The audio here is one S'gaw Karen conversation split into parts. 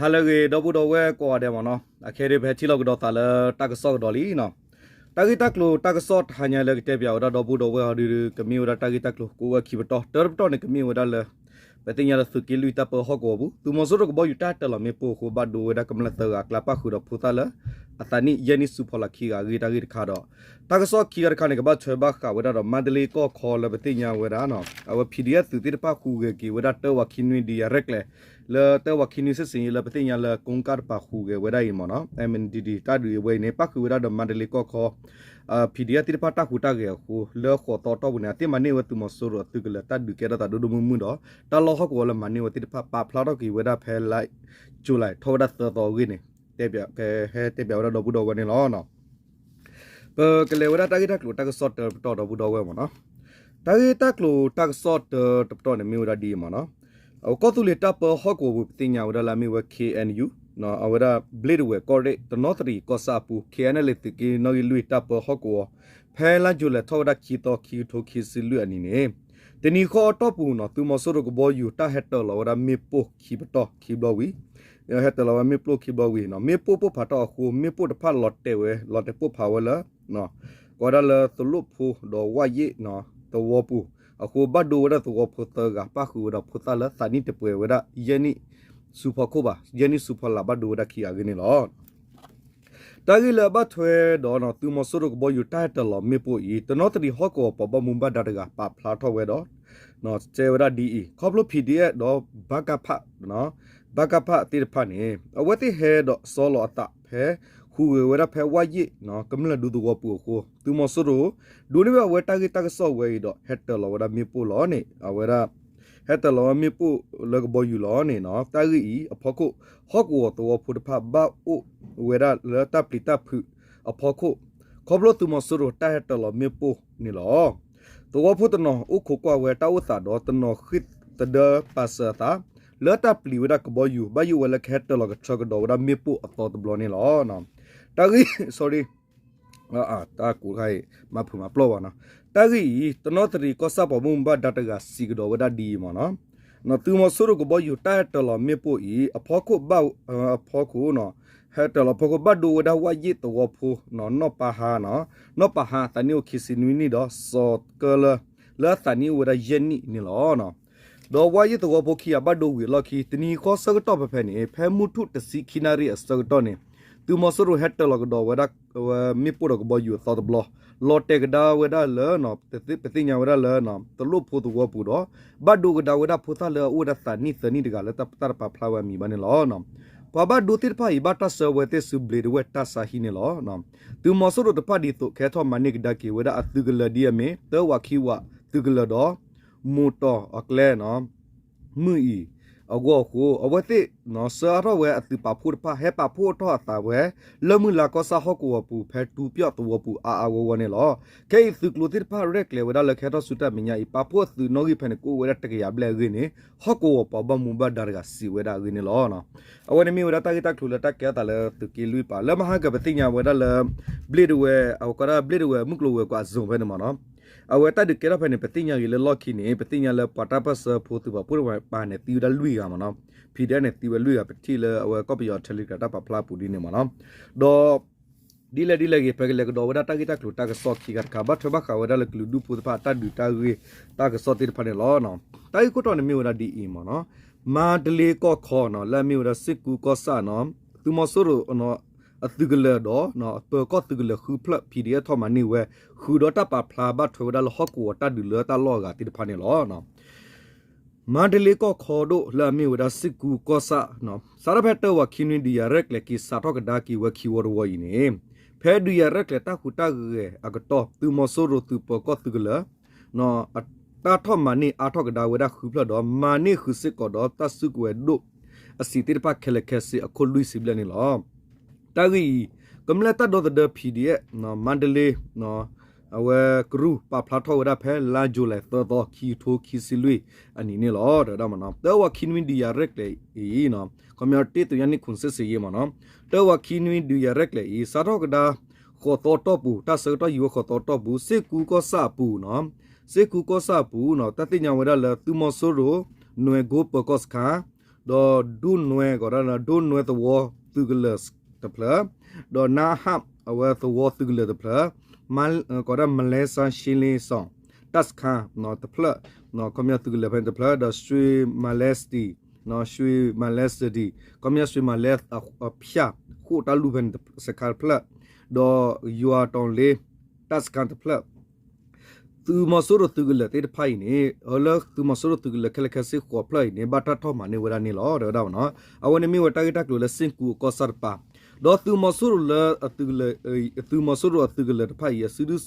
ဟါလၢအဂ့ၤ ဒီပုၢ်ဒီဝဲၢ်ကိးဂၤဒဲးမ့ၢ်နီၤ, အခဲအံၤဒုး ပဟဲထံၣ်လိာ်ကဒီးသးလၢတၢ်ကစီၣ်ကဒီးလံနီၤ. တၢ်ဂ့ၢ်တၢ်ကျိၤတၢ်ကစီၣ်တဟါညါလၢကတဲပၠးဝဲဒၣ်ဒီပုၢ်ဒီဝဲၢ်အီၤဒုး ကမ့ၢ်ဝဲဒၣ်တၢ်ဂ့ၢ်တၢ်ကျိၤကိးဝဲခံပတီၢ်, တၢတပတီၢ်န့ၣ် ကမ့ၢ်ဝဲဒၣ်လၢ ပသ့ၣ်ညါလၢသုးက့လွံၢ်တၢ်ပၢဟီၣ်ကဝီၤပူၤ သုးမီၤစိရိၤကဘီယူၤတၢ်ဟဲတၢၤလီၤမ့ၣ်ပိၢ်အဃိ ဘၣ်ဒိဝဲဒၣ်ကမျၢၢ်သၢဂၤအကျါ ပၣ်ဃုာ်ဒီးဖိသၣ်လၢ အသးနံၣ်ယဲၢ်နံၣ်ဆူဖီလာ်ခံဂၤအဂ့ၢ်တၢ်ဂ့ၢ်တခါဒီး တၢ်ကစီၣ်ခံဂၤတခါန့ၣ် ကဘၣ်ထွဲဘၣ်ဃးဝဲဒၣ်ဒီး မါတလ့ကီၢ်ခီလၢပသ့ၣ်ညါဝဲဒၣ် အဝဲ PDF သုးသ့ၣ်တဖၣ်ဟူးဂဲၤက့ၤဝဲဒၣ်တၢဝးခံနွံဒုးယၤရဲၣ်ကျဲၤ လၢတၢဝးခံနွံ စစ်ဆင်ရေး လၢပသ့ၣ်ညါလၢ ကိကၣ်တပၤဟူးဂဲၤဝဲဒၣ်အံၤမ့ၢ်နီၤ, MNDAA တၢ်ဒုးအဝဲအံၤန့ၣ် ပၣ်ဃုာ်ဝဲဒၣ်ဒီးမါတလ့ကီၢ်ခီ PDF သ့ၣ်တဖၣ်တၢ်ဟူးတၢ်ဂဲၤအဃိ လၢဃိးသီအတီၢ်ပူၤန့ၣ် အသ့ၣ်မၤန့ၢ်ဝဲသုးမီၤစိရိၤအသုးကလၢၤတၢ်ဒုးကဲထီၣ်သးဒိၣ်ဒိၣ်မုၢ်မုၢ်ဒီး တၢ်လီၢ်ဟီၣ်ကဝီၤလၢမၤန့ၢ်ဝဲသ့ၣ်တဖၣ် ပာ်ဖျါထီၣ်က့ၤဝဲဒၣ်ဖဲလါ July ထီၣ်ဝဲဒၣ်သၢသီအဂ့ၢ်န့ၣ် တဲပၠး ကဟဲတဲပၠးဝဲဒၣ်ဒီပုၢ်ဒီဝဲၢ်န့ၣ်လီၤ. ပကလဲၤဝဲဒၣ်တၢ်ဂ့ၢ်တၢ်ကျိၤတၢ်ကစီၣ်တၢတပတီၢ်ဒီပုၢ်ဒီဝဲၢ်မ့ၢ်နီၤ. တၢ်ဂ့ၢ်တၢ်ကျိၤတၢ်ကစီၣ်တၢတပတီၢ်န့ၣ်မ့ၢ်ဝဲဒၣ်ဒ်အံၤမ့ၢ်နီၤ. အကီၢ်သူလ့ၤတၢ်ပၢဟီၣ်ကဝီၤပူၤပသ့ၣ်ညါဝဲဒၣ်လၢအမ့ၢ်ဝဲ KNU အဝဲဒၣ်ဘျ့ၣ်ဒဝဲၢ်ကီၢ်ရ့ၣ် တနီသရံၣ်ကီၢ်ဆၣ်အပူၤ KNLA သုးက့နီၣ်ဂံၢ်လွံၢ်တၢ်ပၢဟီၣ်ကဝီၤ ဖဲလါ July ထီၣ်ဝဲဒၣ်ခံသီ ခံကထိခံဆံလွံၢ်အနံၤန့ၣ် တနံၤဃီအတီၢ်ပူၤနီၤ သုးမီၤစိရိၤကဘီယူၤတၢ်ဟဲတၢၤလီၤဝဲဒၣ်မ့ၣ်ပိၢ်ခံပတီၢ်ခံဘျီဝံၤ ဟဲတၢၤလီၤဝဲမ့ၣ်ပိၢ်ခံဘျီဝံၤနီၤ မ့ၣ်ပိၢ်ပိၢ်ဖးထီၣ်အဃိ မ့ၣ်ပိၢ်တဖၣ်လီၤတဲာ်ဝဲ လီၤတဲာ်ပိၢ်ဖးဝဲလၢ ကိးဝဲဒၣ်လၢသလိၣ်ဖိဒီးဝၣ်ယ့ၣ်သဝီပူၤအဃိ ဘၣ်ဒိဝဲဒၣ်သဝီဖိသၢဂၤ ပၣ်ဃုာ်ဝဲဒီးဖိသၣ်လၢသးနံၣ်တပှဲၤဝဲဒၣ်ယဲၢ်နံၣ် ဆူဖီခိၣ်ဘၣ် ယဲၢ်နံၣ်ဆူဖီလာ် ဘၣ်ဒိဝဲဒၣ်ခံဂၤအဂ့ၢ်န့ၣ်လီၤ. တၢ်ဂ့ၢ်လၢအဘၣ်ထွဲဒီး သုးမီၤစိရိၤကဘီယူၤတၢ်ဟဲတၢၤလီၤမ့ၣ်ပိၢ်အံၤ တနီသရံၣ်ဟီၣ်ကဝီၤပှၤဘၣ်မူဘၣ်ဒါတဂၤ ပာ်ဖျါထီၣ်ဝဲဒီး တဲဝဲဒၣ်ဒ်အံၤ ခီဖျိ PDF ဒီး ဘကဖ ဘကဖ သ့ၣ်တဖၣ်န့ၣ် အဝဲသ့ၣ်ဟဲဒီးစီလီၤအသးဖဲ ဟူးဂဲၤဝဲဒၣ်ဖဲဝၣ်ယ့ၣ် ကမျၢၢ်ဒူသဝီပူၤအဃိ သုးမီၤစိရိၤ ဒိးန့ၢ်ဘၣ်ဝဲတၢ်ဂ့ၢ်တၢ်ကစီၣ်ဝဲအံၤဒီး ဟဲတၢၤလီၤဝဲဒၣ်မ့ၣ်ပိၢ်လီၤန့ၣ် အဝဲဒၣ် ဟဲတၢၤလီၤဝဲမ့ၣ်ပိၢ်လၢကဘီယူၤလီၤန့ၣ်နီၤ တၢ်ဂ့ၢ်အံၤအဖီခိၣ် ဟီၣ်ကဝီၤသဝီဖိတဖၣ်ဘၣ်အိၣ်ဝဲဒၣ်လၢတၢ်ပျံၤတၢ်ဖုးအဖီခိၣ် ခီဖျိသုးမီၤစိရိၤတၢ်ဟဲတၢၤလီၤမ့ၣ်ပိၢ်န့ၣ်လီၤ. သဝီဖိတနီၤအိၣ်ခိးကွၢ်ဝဲတၢ်အိၣ်သးဒီးတနီၤဃ့ၢ်သဒၢပာ်စၢၤအသး လၢတၢ်ပျံၤဝဲဒၣ်ကဘီယူၤ ဘၣ်ယိၣ်ဝဲလၢကဟဲတၢၤလီၤကထၢကဒီးဝဲဒၣ်မ့ၣ်ပိၢ်အသီတဘျီန့ၣ်လီၤ. တၢ်ဂ့ၢ် sorry တၢ်ကူးခါအံၤ မၤဖုးမၤပျီၢ်ဘၣ်နီၤ တၢ်ဂ့ၢ်အံၤ တနီသရံၣ်ကီၢ်ဆၣ်ပှၤဘၣ်မူဘၣ်ဒါတဂၤစံးကဒီးဝဲဒၣ်ဒ်အံၤမ့ၢ်နီၤ သုးမီၤစိရိၤကဘီယူၤတၢ်ဟဲတၢၤလီၤမ့ၣ်ပိၢ်အံၤ အဖီခိၣ်ဘၣ် အဖီခိၣ် ဟဲတၢၤလီၤဖီခိၣ်ဘၣ်ဒိဝဲဒၣ်ဝၣ်ယ့ၣ်သဝီဖိ နီၢ်ပၤဟါနီၤ နီၢ်ပၤဟါအသးနံၣ်အိၣ်ခံဆံနွံနံၣ်ဒီး စီၤကၢလၢ လၢအသးနံၣ်အိၣ်ဝဲဒၣ်ယဲၢ်နံၣ်န့ၣ်လီၤ. ဒီးဝၣ်ယ့ၣ်သဝီဖိခံဂၤဘၣ်ဒိဝံၤအလီၢ်ခံ တနံၤဃီဆၢကတီၢ်ဖဲဖဲန့ၣ် ဖဲမုၢ်ထူၣ်တဆံခံနၣ်ရံၣ်အဆၢကတီၢ်န့ၣ် သုးမီၤစိရိၤဟဲတၢၤလီၤကဒီးဝဲဒၣ် ဝဲမ့ၣ်ပိၢ်ဒီးကဘီယူၤအသီတဘျီ လီၤတဲာ်ကဒါဝဲဒၣ်လၢ ပသ့ၣ်ညါဝဲဒၣ်လၢ သလိၣ်ဖိသဝီပူၤဒီး ဘၣ်ဒိကဒါဝဲဒၣ်ဖိသၣ်လၢအအိၣ်ဝဲဒၣ်သးနံၣ်သၢနံၣ်တဂၤလၢတၢ်တပာ်ဖျါဝဲအမံၤဘၣ်န့ၣ်လီၤ. ပှၤဘၣ်ဒိသ့ၣ်တဖၣ်အံၤ ဘၣ်တၢ်ဆှၢဝဲသ့ၣ်ဆူဘျ့းဒဝဲၢ်တၢ်ဆါဟံၣ်န့ၣ်လီၤ. သုးမီၤစိရိၤတဖၣ်ဒ်သိးကဟဲထီၣ်မၤန့ၢ်ကဒါက့ၤဝဲဒၣ်အသုးကလၢၤဒ်အမ့ၢ် တၢဝးခံဝးသုးကလၢၤဒီး မိၢ်တီၢ်အကျဲ မုၢ်အံၤအဂီၢ်အဃိ အဝဲသ့ၣ် ဆှၢအါထီၣ်ဝဲအသုးပာ်ဖှိၣ်တဖၣ် ဟဲပာ်ဖှိၣ်ထီၣ်အသးဝဲ လၢမုၢ်လါကီၢ်ဆၣ်ဟီၣ်ကဝီၤပူၤ ဖဲတူပျီၣ်သဝီပူၤအါအါဂီၢ်ဂီၢ်န့ၣ်လီၤ. ခဲအံၤသုးကျိၤသ့ၣ်တဖၣ်ရဲၣ်ကျဲၤဝဲဒၣ်လၢကဟဲထီၣ်ဆူတၢ်မဲာ်ညါအံၤ ပာ်ဖှိၣ်အသုးနီၣ်ဂံၢ်ဖဲန့ၣ် ကအိၣ်ဝဲဒၣ်တကယၤဘျဲၣ်အဂ့ၢ်န့ၣ် ဟီၣ်ကဝီၤပှၤဘၣ်မူဘၣ်ဒါတဂၤစံးဝဲဒၣ်အဂ့ၢ်န့ၣ်လီၤ. အဝဲန့ၣ်မ့ၢ်ဝဲဒၣ်တၢ်ဂ့ၢ်တၢ်ကျိၤလၢတၢ်ကဲထီၣ်သးလၢသုးက့လွံၢ်ပၤ လၢမဟါကပသ့ၣ်ညါဝဲဒၣ်လၢ ဘျ့းဒဝဲၢ် အဝဲကိးဒၣ်ဘျ့းဒဝဲၢ်မုၢ်ကျိၤဝဲၤကွာ်အ zone ဖဲန့ၣ်မ့ၢ်နီၤ အဝဲတၢ်ဒုးကဲထီၣ်ဖဲန့ၣ် ပသ့ၣ်ညါဂ့ၤလၢလီၢ်ခံန့ၣ် ပသ့ၣ်ညါလၢပှၤတၢ်ပၢၢ်ဆၢဖိသုးပာ်ဖှိၣ်တဖၣ်န့ၣ် သံဝဲဒၣ်လွံၢ်ဂၤမ့ၢ်နီၤ PDF န့ၣ် သံဝဲလွံၢ်ဂၤ ပထံၣ်လၢအဝဲကီၢ်ပယီၤ Telegram တၢ်ပာ်ဖျါအပူၤဒ်န့ၣ်မ့ၢ်နီၤ ဒီး ဒ်လဲၣ်ဒ်လဲၣ်ဂ့ၤ ပကလဲၤကဒီးဝဲဒၣ်တၢ်ဂ့ၢ်တၢ်ကျိၤတၢ်ကစီၣ်ခံခါတခါ ဘၣ်ထွဲဘၣ်ဃးဝဲဒၣ်လၢကလုာ်ဒူၣ်ဖိတဖၣ် တၢ်ဒုးတၢ်ဂ့ၢ်တၢ်ကစီၣ်သ့ၣ်တဖၣ်န့ၣ်လီၤ. တၢ်ဂ့ၢ်ခိၣ်တီန့ၣ်မ့ၢ်ဝဲဒၣ်ဒ်အံၤမ့ၢ်နီၤ မါတလ့ကီၢ်ခီနီၤ လၢအမ့ၢ်ဝဲဒၣ်စ့ၢ်ကူကီၢ်ဆၣ်နီၤ သုးမီၤစိရိၤ အသုးကလၢၤဒီး အပၢၤကီၢ်သုးကလၢၤဃုဖျၢၣ် PDF ထီၣ်မၤန့ၢ်ဝဲ ဃုာ်ဒီးတၢ်ပာ်ဖျါဘၣ်ထွဲဝဲဒၣ်လၢဟီၣ်ကဝီၤတၢ်ဒုးလၢတၢ်လီၢ်အဂၤသ့ၣ်တဖၣ်န့ၣ်လီၤ. မါတလ့ကီၢ်ခီဒိၣ်လၢအမ့ၢ်ဝဲဒၣ်စ့ၢ်ကူကီၢ်ဆၣ် စးထီၣ်ဖဲတၢဝးခံနွံဒုးယၤရဲၣ်ကျဲၤက့ၤစးထီၣ်ကဒါက့ၤဝဲခံဝီတဝီအံၤန့ၣ် ဖဲဒုးယၤရဲၣ်ကျဲၤတၢ်ဟူးတၢ်ဂဲၤအကတီၢ် သုးမီၤစိရိၤသုးပၢၤကီၢ်သုးကလၢၤ တၢ်ထီၣ်မၤန့ၢ်အါထီၣ်ကဒါဝဲဒၣ်ဃုဖျၢၣ်ဒီး မၤန့ၢ်ဃုာ်စ့ၢ်ကီးဒီးတၢ်စုကဝဲၤဒိၣ်အစံာ်သ့ၣ်တဖၣ်ခဲလၢာ်ခဲဆ့အခိၣ်လွံၢ်ဆံဘျဲၣ်န့ၣ်လီၤ. တၢ်ဂ့ၢ်အံၤ ကမျၢၢ်တၢ်ဒီသဒၢ PDF မါတလ့ အဝဲကရူၢ်ပာ်ဖျါထီၣ်ဝဲဒၣ်ဖဲလါယူၤလံ သၢသီ ခံကထိခံဆံလွံၢ်အနံၤန့ၣ်လီၤ. တၢဝးခံနွံဒုးယၤရဲၣ်ကျဲၤအံၤ ခီပညီတ့ၢ်သုးညါန့ၢ်ခိၣ်စ့ၢ်စ့ၢ်ယဲမ့ၢ်နီၤ တၢဝးခံနွံဒုးယၤရဲၣ်ကျဲၤအံၤ စးထီၣ်ကဒါဃိးသီတီၢ်ပူၤ တၢ်ဆၢကတီၢ်ယံၤဝဲဃိးသီတီၢ်ပူၤ စ့ၢ်ကူကီၢ်ဆၣ်အပူၤနီၤ စ့ၢ်ကူကီၢ်ဆၣ်အပူၤနီၤ တၢ်သ့ၣ်ညါဝဲဒၣ်လၢသုးမီၤစိရိၤ နွဲၣ်ကိပၢၤကီၢ်စခါ ဒီးဒိၣ်နွဲ ကိးဒၣ်လၢ ဒိၣ်နွဲသဝီသုးကလၢၤတဖျၢၣ်, ဒီးနါဟး အဝဲသဝီသုးကလၢၤတဖျၢၣ်, ကိးဒၣ် Malaysia Shilin Song တပ်စခန်းတဖျၢၣ်, ခီပညီသုးကလၢၤဖဲန့ၣ်တဖျၢၣ်, ဒီး Sri Malesdi, Sri Malesdi ခီပညီ Sri Malesdi အဖၠၣ် ဃိာ်တၢ်လူၢ်ဖဲန့ၣ်တဖျၢၣ်, ဒီးယွၤတီၤလ့ တပ်စခန်းတဖျၢၣ် သုးမီၤစိရိၤသုးကလၢၤသ့ၣ်တဖၣ်အံၤန့ၣ် လၢသုးမီၤစိရိၤသုးကလၢၤခဲလၢာ်ခဲဆ့ဃိးဖျၢၣ်အံၤန့ၣ် ဘၣ်တၢ်ထီၣ်မၤန့ၢ်ဝဲဒၣ်န့ၣ်လီၤ တဲဝဲဒၣ်မနီၤ. အဝဲန့ၣ်မ့ၢ်ဝဲတၢ်ဂ့ၢ်တၢ်ကျိၤလၢစ့ၣ်ကူအကီၢ်ဆၣ်တပၤ, ဒီးသုးမီၤစိရိၤလၢအသုးကလၢၤ, သုးမီၤစိရိၤအသုးကလၢၤတဖၣ်အံၤ အစုဒုၣ်,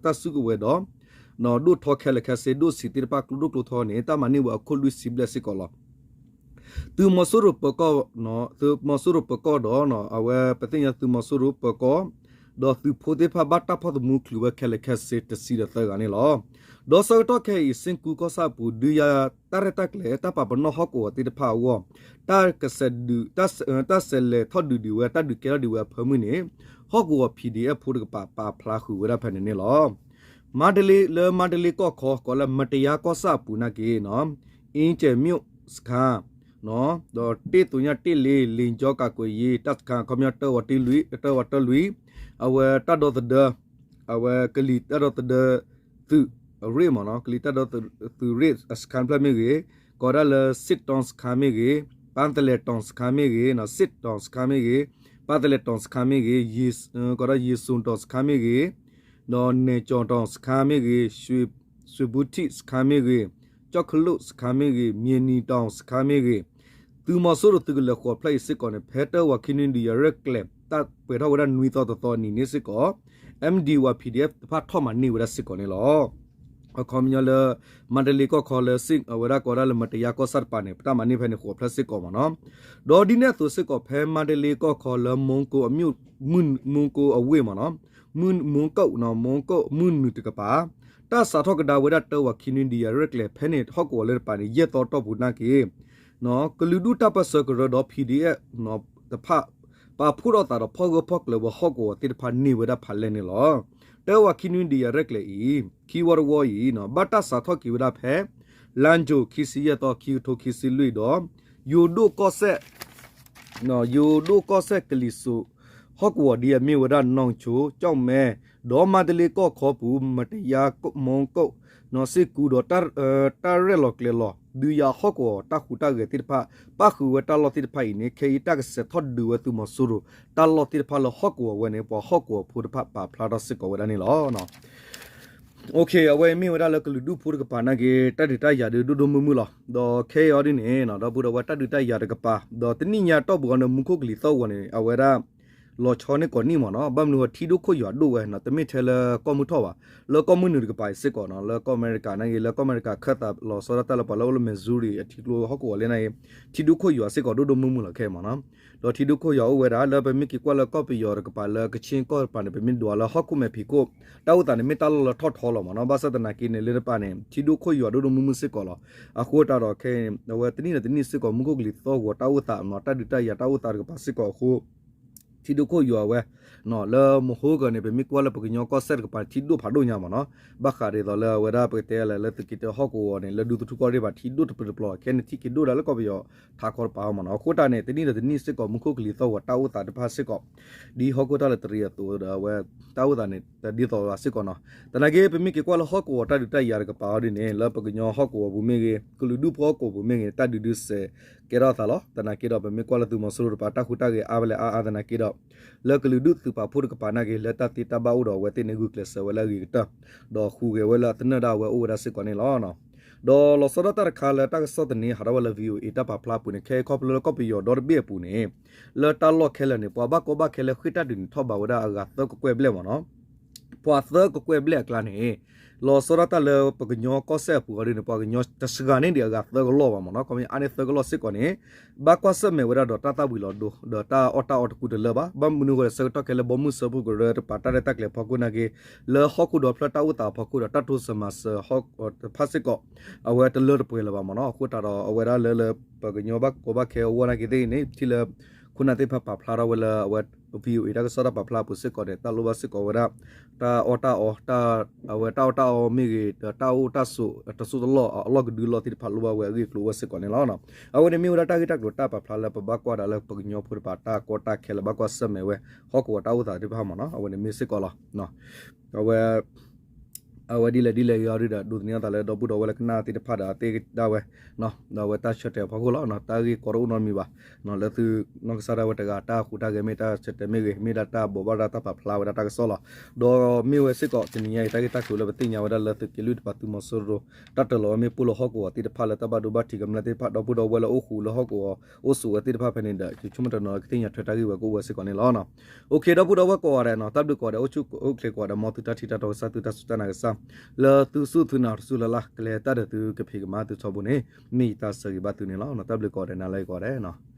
တၢ်စုကဝဲၤဒီး ဒိၣ်ထီခဲလၢာ်ခဲဆ့ဒိၣ်ဆံးသ့ၣ်တဖၣ်ကျိဒိၣ်ကျိထီန့ၣ် တၢ်မၤန့ၢ်ဝဲအခိၣ်လွံၢ်ဆံဘျဲၣ်စ့ၢ်ကီးလီၤ. သုးမီၤစိရိၤပၢၤကီၢ်, သုးမီၤစိရိၤပၢၤကီၢ်ဒီး အဝဲပသ့ၣ်ညါသုးမီၤစိရိၤပၢၤကီၢ်, ဒီးသုးဖိသ့ၣ်တဖၣ်ဘၣ်တၢ်ဖီၣ်သမူချုးဝဲခဲလၢာ်ခဲဆ့တဆံဒီးသၢဂၤန့ၣ်လီၤ. ဒီးဆၢကတီၢ်ခဲအံၤ စ့ၣ်ကူကီၢ်ဆၣ်အပူၤ ဒုးယၤတၢ်ရဲၣ်တၢ်ကျဲၤတၢ်ပာ်ပနီၣ်ဟီၣ်ကဝီၤသ့ၣ်တဖၣ်အဂီၢ်, တၢ်ကစဲးဒုး, တၢ်စဲးလဲၤထီၣ်ဒုးဒံးဝဲ တၢ်ဒုးကဲထီၣ်ဒံးဝဲအဖၢမုၢ်န့ၣ် ဟီၣ်ကဝီၤ P D F ဖိတကပၤပာ်ဖျါဃုာ်ဝဲဒၣ်ဖဲန့ၣ်န့ၣ်လီၤ. မါတလ့, လၢမါတလ့ကီၢ်ခီ ကိးလၢ မတယါကီၢ်ဆၣ်အပူၤနာ်က့နီၤ, အ့ကဲးမၠိၣ်စခါ, ဒီးတ့ၢ်သူညၣ်တ့ၢ်လ့ လ့ကၠီကးကွဲးယ့ တၢ်စခါ ခီပညီ တၢဝးတလွံၢ်, တၢဝးတလွံၢ်, အဝဲတၢ်ဒီသဒၢ, အဝဲကလံၤတၢ်ဒီသဒၢသုးရ့ၣ်မနီၤ, ကလံၤတၢ်ဒီသုးရ့ၣ်အစခါတဖျၢၣ်မ့ၢ်ဂ့ၤ, ကိးဒၣ်လၢစ့ၣ်တီစခါမ့ၢ်ဂ့ၤ, ပၣ်သလဲၤတီစခါမ့ၢ်ဂ့ၤ, စ့ၣ်တီစခါမ့ၢ်ဂ့ၤ, ပၣ်သလဲၤတီစခါမ့ၢ်ဂ့ၤ, ကိးဒၣ်ယ့ၣ်စိတီစခါမ့ၢ်ဂ့ၤ, ဒီးနဲၣ်ကၠီၤတီစခါမ့ၢ်ဂ့ၤ, ရွှေဘူထံၣ်စခါမ့ၢ်ဂ့ၤ, ကၠီၣ်ခလိၣ်စခါမ့ၢ်ဂ့ၤ, မၠ့ၣ်နံၤတီစခါမ့ၢ်ဂ့ၤ, သုးမီၤစိရိၤသုးကလၢၤဃိးဖျၢၣ်အံၤစ့ၢ်ကီးန့ၣ် ဖဲတၢဝးခံနွံဒုးယၤရဲၣ်ကျဲၤ တၢ်ပှဲၤထီၣ်ဝဲဒၣ်နွံသီတသီအနံၤန့ၣ်စ့ၢ်ကီး M D Y P D F တဖၣ်ထီၣ်မၤန့ၢ်ဝဲဒၣ်စ့ၢ်ကီးန့ၣ်လီၤ. အခီပညီလၢ မါတလ့ကီၢ်ခီလၢ အဝဲဒၣ်ကိးဒၣ်လၢမတယါကီၢ်ဆၣ်တပၤန့ၣ် ပတၢ်မၤန့ၢ်ဖဲန့ၣ်ဃိးဖျၢၣ်စ့ၢ်ကီးမနီၤ. ဒီးဒ်န့ၣ်အသိးစ့ၢ်ကီး ဖဲမါတလ့ကီၢ်ခီလၢ မူကၠိအဝ့ၢ်မနီၤ, မူကၠိ, မူကၠိမုၢ်နုာ်တကပၤ တၢ်စးထီၣ်ကဒါဝဲဒၣ်တၢဝးခံနွံဒုးယၤရဲၣ်ကျဲၤ ဖဲန့ၣ်ဟီၣ်ကဝီၤလၢတပၤန့ၣ် ယဲၢ်သီတီၢ်ပူၤနာ်က့ ကလုာ်ဒူၣ်တၢ်ပၢၢ်ဆၢကရၢဒီး P D F တဖၣ် ပာ်ဖှိၣ်ထီၣ်သးဒီးဖီၣ်ဂၢၢ်ဖီၣ်ကျၢၤဝဲဟီၣ်ကဝီၤသ့ၣ်တဖၣ်န့ၢ်ဝဲဒၣ်ဖးလဲၢ်န့ၣ်လီၤ. တၢဝးခံနွံဒုးယၤရဲၣ်ကျဲၤအံၤ ခံဝီတဝီအံၤ ဘၣ်တၢ်စးထီၣ်က့ၤဝဲဒၣ်ဖဲ လါယူၤ ခံဆံယဲၢ်သီ ခံကထိခံဆံလွံၢ်ဒီး ယိၤဒိၣ်ကီၢ်စဲၣ် ယိၤဒိၣ်ကီၢ်စဲၣ်ကလံၤစိး ဟီၣ်ကဝီၤဒ်အမ့ၢ်ဝဲဒၣ် နီၣ်ကၠိ, ကၠီၣ်မဲ, ဒီးမါတလ့ကီၢ်ခီပူၤ မတယါ, မူကၠိ, စ့ၣ်ကူဒီး တၢ်ရဲၣ်လီၤကျဲၤလီၤ ဒုးယၤဟီၣ်ကဝီၤတၢ်ဟူးတၢ်ဂဲၤသ့ၣ်တဖၣ် ပၣ်ဃုာ်ဝဲတၢ်လီၢ်သ့ၣ်တဖၣ်အံၤန့ၣ် ခဲအံၤတၢ်ကစဲးထီၣ်ဒုးဝဲသုးမီၤစိရိၤ တၢ်လီၢ်သ့ၣ်တဖၣ်လၢဟီၣ်ကဝီၤဝဲန့ၣ် ပှၤဟီၣ်ကဝီၤဖိတဖၣ်ပာ်ဖျါထီၣ်စ့ၢ်ကီးဝဲဒၣ်န့ၣ်လီၤ. အဝဲမ့ၢ်ဝဲဒၣ်လၢကလုာ်ဒူၣ်ဖိတကပၤနာ်က့ တၢ်ဒုးတၢ်ယၤဒုးဒိၣ်ဒိၣ်မုၢ်မုၢ်လီၤ. ဒီးခဲအံၤအီၤဒ်န့ၣ် ဒီပုၢ်ဒီဝဲၢ်တၢ်ဒုးတၢ်ယၤတကပၤ ဒီးတနံၣ်ညါတီၢ်ပူၤအီၤန့ၣ် မူခိၣ်ကလံၤသီၣ်ဂီၤန့ၣ် အဝဲဒၣ် လီၤဆီန့ၢ်ကိးနံၣ်မ့ၢ်နီၤ ဘၣ်မနုၤဃိထံဒိၣ်ခိၣ်ယွၤဒိၣ်ဝဲနီၤ တမ့ၢ်ထဲလၢကီၢ်မုၢ်ထီၣ်ဘၣ် လၢကီၢ်မုၢ်နုာ်တကပၤအံၤစ့ၢ်ကီးနီၤ လၢကီၢ်အမဲရကၤနာ်က့ လၢကီၢ်အမဲရကၤခၢၣ်သးလီၤဆီဒၣ်တၢ်လၢပှၤလၢအိၣ်လၢ Missouri အထံကျိဟီၣ်ကဝီၤလၢနာ်က့ ထံဒိၣ်ခိၣ်ယွၤစ့ၢ်ကီးဒိၣ်ဒိၣ်မုၢ်မုၢ်လီၤခဲအံၤမ့ၢ်နီၤ ဒီးထံဒိၣ်ခိၣ်ယွၤအိၣ်ဝဲဒၣ် လၢပမ့ၢ်က့ၤကွၢ်လၢကီၢ်ပယီၤတကပၤလၢကခ့ၣ်ကီၢ်တကပၤန့ၣ် ပမ့ၢ်ဒွးလၢဟီၣ်ခိၣ်မဲာ်ဖံးခိၣ် တၢ်အိၣ်သးန့ၣ်မ့ၢ်တၢ်လီၢ်လၢထီၣ်ထီလီၤမ့ၢ်နီၤ ဘၣ်ဆၣ်သနာ်က့န့ၣ် လၢတပၤန့ၣ် ထံဒိၣ်ခိၣ်ယွၤဒိၣ်ဒိၣ်မုၢ်မုၢ်စ့ၢ်ကီးလီၤ. အဃိတၢ်ဒီးခဲအံၤ အဝဲတနံၣ်ဒီးတနံၣ်စ့ၢ်ကီး မူခိၣ်ကလံၤသီၣ်ဂီၤတၢ်အိၣ်သးမ့ၢ်နီၤ တၢ်ဒုးတၢ်ယၤတၢ်အိၣ်သးတကပၤစ့ၢ်ကီးအဃိ ထံဒိၣ်ခိၣ်ယွၤဝဲ လၢမဟိကၢၤန့ၣ် ပမ့ၢ်ကွၢ်လၢပကညီကီၢ်စဲၣ်တကပၤ ထံဒိၣ်ဖးဒိၣ်ညါမ့ၢ်နီၤ ဘၣ်ဃးဒ်သိးလၢအဝဲဒၣ်ပကတဲလၢ လၢသုးက့တၢဟီၣ်ကဝီၤန့ၣ် လၢဒူသထူၣ်ကီၢ်ရ့ၣ်ဘၣ် ထံဒိၣ်တပျီၤတပျီၤ ခဲန့ၣ်ထံၣ်က့ၤဒိၣ်ဒၣ်လၢကီၢ်ပယီၤထးခီတပၤမ့ၢ်နီၤ အဃိတၢ်န့ၣ် တနံၣ်ဒီးတနံၣ်စ့ၢ်ကီး မူခိၣ်ကလံၤသီၣ်ဂီၤတၢ်အိၣ်သးတဖၣ်စ့ၢ်ကီး ဒ်ဟီၣ်ခိၣ်တၢ်လၢတရံးအသိးဒီးအဝဲ တၢ်အိၣ်သးန့ၣ် တဒ်သိးဘၣ်စ့ၢ်ကီးနီၤ သနာ်က့ ပမ့ၢ်က့ၤကွၢ်လၢဟီၣ်ကဝီၤတၢ်ဒုးတၢ်ယၤတကပၤအီၤဒ်န့ၣ် လၢပကညီဟီၣ်ကဝီၤပူၤမ့ၢ်ဂ့ၤ ကလုာ်ဒူၣ်ဖိဟီၣ်ကဝီၤပူၤမ့ၢ်ဂ့ၤ တၢ်ဒုးဒုးစဲးကဲထီၣ်အသးလီၤ. သနာ်က့ဒီး ပမ့ၢ်ကွၢ်လၢသုးမီၤစိရိၤတပၤ တၢ်ဟူးတၢ်ဂဲၤအါဖဲလဲၣ်အါအါသနာ်က့ဒီး လၢကလုာ်ဒူၣ်သုးပာ်ဖှိၣ်တကပၤနာ်က့ လၢတၢ်သ့တၢ်ဘၣ်အိၣ်ဒီးအဝဲသ့ၣ်န့ၣ် ဂုာ်ကျဲးစၢးဝဲလၢအဂ့ၤကတၢၢ် ဒီးဟူးဂဲၤဝဲလၢအသနၢၣ်ဒၣ်ဝဲအိၣ်ဝဲဒၣ်စ့ၢ်ကီးန့ၣ်လီၤ. ဒီးလီၤဆီဒၣ်တၢ်တခါလၢတၢ်ကစီၣ်သန့ ဟးထီၣ်ဝဲလၢ VOA တၢ်ပာ်ဖျါအပူၤန့ၣ် ခဲအံၤခီဖျိလၢကီၢ်ပယီၤဒီတဘ့ၣ်အပူၤန့ၣ် လၢတၢ်လီၢ်ခဲလၢာ်န့ၣ် ပှၤဘၣ်ကီဘၣ်ခဲလၢာ် ဃ့ၢ်တၢ်ဒုးန့ၣ်ထီၣ်ဘးဝဲဒၣ်အဂၤသၢကကွဲၢ်ဘျဲၣ်မ့ၢ်နီၤ ပှၤသၢကကွဲၢ်ဘျဲၣ်အကျါန့ၣ် လီၤဆီဒၣ်တၢ်လၢပကညီကီၢ်စဲၣ်အပူၤအီၤဒ်န့ၣ် ပှၤကညီတစှၤန့ၢ်ဒံးအဂၤသၢကလီၢ်ဘၣ်မ့ၢ်နီၤ ခီပညီအါန့ၢ်သၢကလီၢ်စ့ၢ်ကီးန့ၣ် ဘၣ်ကွၢ်ဆၢၣ်မဲာ်ဝဲဒၣ်ဒီးတၢ်သၣ်ဝံၤလီၤဒိ ဒီးတၢ်အီၣ်တၢ်အီတကူတလၢဘၣ် ဘၣ်မနုၤအဃိဒီးဆၢကတီၢ်ခဲလၢာ် ဘီမုၢ်စၢဖှိၣ်ကရၢတပၤ တၢ်ရဲၣ်တၢ်ကျဲၤဖီခိၣ်နာ်က့ လၢဟီၣ်ခိၣ်ဒီဖျၢၣ်တၢ်အိၣ်သးဖီခိၣ်ဒီးတၢ်တိစၢၤမၤစၢၤတဖၣ်စ့ၢ်ကီး အဝဲတလၢတပှဲၤလၢၤဘၣ်မ့ၢ်နီၤ အဃိသတးဒီး အဝဲဒၣ်လၢလၢပကညီဘၣ်ကီဘၣ်ခဲအဂီၢ်နာ်က့သ့ၣ်န့ၣ် ထံၣ်လၢ ခိၣ်နၢ်သ့ၣ်တဖၣ်ပာ်ဖျါထီၣ်ဝဲလၢအဝဲ VOA တၢ်ကစီၣ်တၢ်ပာ်ဖျါအပူၤစ့ၢ်ကီးန့ၣ် တၢ်လိၣ်ဘၣ်စ့ၢ်ကီးဝဲဒၣ် တၢ်အီၣ်တၢ်အီ အဝဲတၢ်အီၣ်တၢ်အီမ့ၢ်ဂ့ၤ ဒီးတၢ်အိၣ်တၢ်ဆိး တစိၢ်တလီၢ်အလီၢ်ကဒုလီၢ်သ့ၣ်တဖၣ်လိၣ်ဘၣ်ဝဲအဂ့ၢ်အကျိၤဝဲစ့ၢ်ကီးန့ၣ်လီၤ. အဝဲန့ၣ်မ့ၢ်ဝဲဒၣ်တၢ်ဂ့ၢ်တၢ်ကျိၤတၢ်ပာ်ဖျါလၢပဘၣ်ကွၢ်ဒၣ်လၢပကညီဖိတဖၣ်တၢ်ကီတၢ်ခဲလၢဘၣ်ကွၢ်ဆၢၣ်မဲာ်ဝဲ ဟီၣ်ကဝီၤတၢ်အိၣ်သးသ့ၣ်တဖၣ်မ့ၢ်နီၤ အဝဲန့ၣ်မ့ၢ်စ့ၢ်ကီးလီၤ. အဝဲ အဝဲဒ်လဲၣ်ဒ်လဲၣ်ဂ့ၤအီၤဒုဒီး ဒိးသန့ၤအသးလၢဒီပုၢ်ဒီဝဲၢ်လၢကနၣ်သ့ၣ်တဖၣ်ဒီးသ့ၣ်ဒၣ်ဝဲ ဒီးအဝဲတၢ်ဆၢတဲာ်အဖီခိၣ်လီၤ. တၢ်ဂ့ၢ်ကီတအိၣ်နီတမံၤဘၣ်. လၢသုနီၢ်ကစၢ်ဒၣ်ဝဲတဂၤ တၢ်ဟူးတၢ်ဂဲၤမ့ၢ်တၢ်ဆၢတဲာ်မ့ၢ်ဂ့ၤ မ့ၢ်ဒၣ်တၢ်ဘိးဘၣ်ဒၣ်တၢ်ပာ်ဖျါဝဲဒၣ်တၢ်ကစီၣ်လီၤ. ဒီးမ့ၢ်ဝဲစ့ၢ်ကီးတနံၤညါအံၤ တၢ်ဂ့ၢ်တၢ်ကျိၤလၢပသ့ၣ်ညါဝဲဒၣ်လၢသုးက့လွံၢ်တပၤသုးမီၤစိရိၤ တၢ်တၢၤလီၤဝဲမ့ၣ်ပိၢ်လၢဟီၣ်ကဝီၤသ့ၣ်တဖၣ်လၢတၢ်ဘၣ်ဒိဘၣ်ထံးကမျၢၢ်သ့ၣ်တဖၣ် ဒီပုၢ်ဒီဝဲၢ်လၢအိၣ်ဃူးလၢဟီၣ်ကဝီၤအိၣ်ဆိးဝဲသ့ၣ်တဖၣ်ဖဲန့ၣ်ဒီး ယဆိကမိၣ်တနီၤလၢကသ့ၣ်ညါထွဲတၢ်ဂ့ၢ်ဝဲကအိၣ်ဝဲစ့ၢ်ကီးန့ၣ်လီၤ. အိၣ်ခ့ ဒီပုၢ်ဒီဝဲၢ်ကိးဂၤဒဲးနီၤ တၢ်ဘျုးကိးဂၤဒဲး အိၣ်ဆူၣ်အိၣ်ချ့ကိးဂၤဒဲး မ်သုတၢ်ထံၣ်တၢ်တီကစၢ် သုတၢ်စူၢ်တၢ်နာ်ကစၢ် လၢသုစူၢ်သုနာ်တစူၢ်လၢ်လၢ် ကလဲၤတၢ်ဒီးသုကဖံးကမၤသုထီဘိန့ၣ် မ့ၢ်ယတၢ်ဆၢဂ့ၤဘၣ်သုန့ၣ်လီၤ. တၢ်ဘျုးကိးဂၤဒဲး နၤလၢယကိးဂၤဒဲး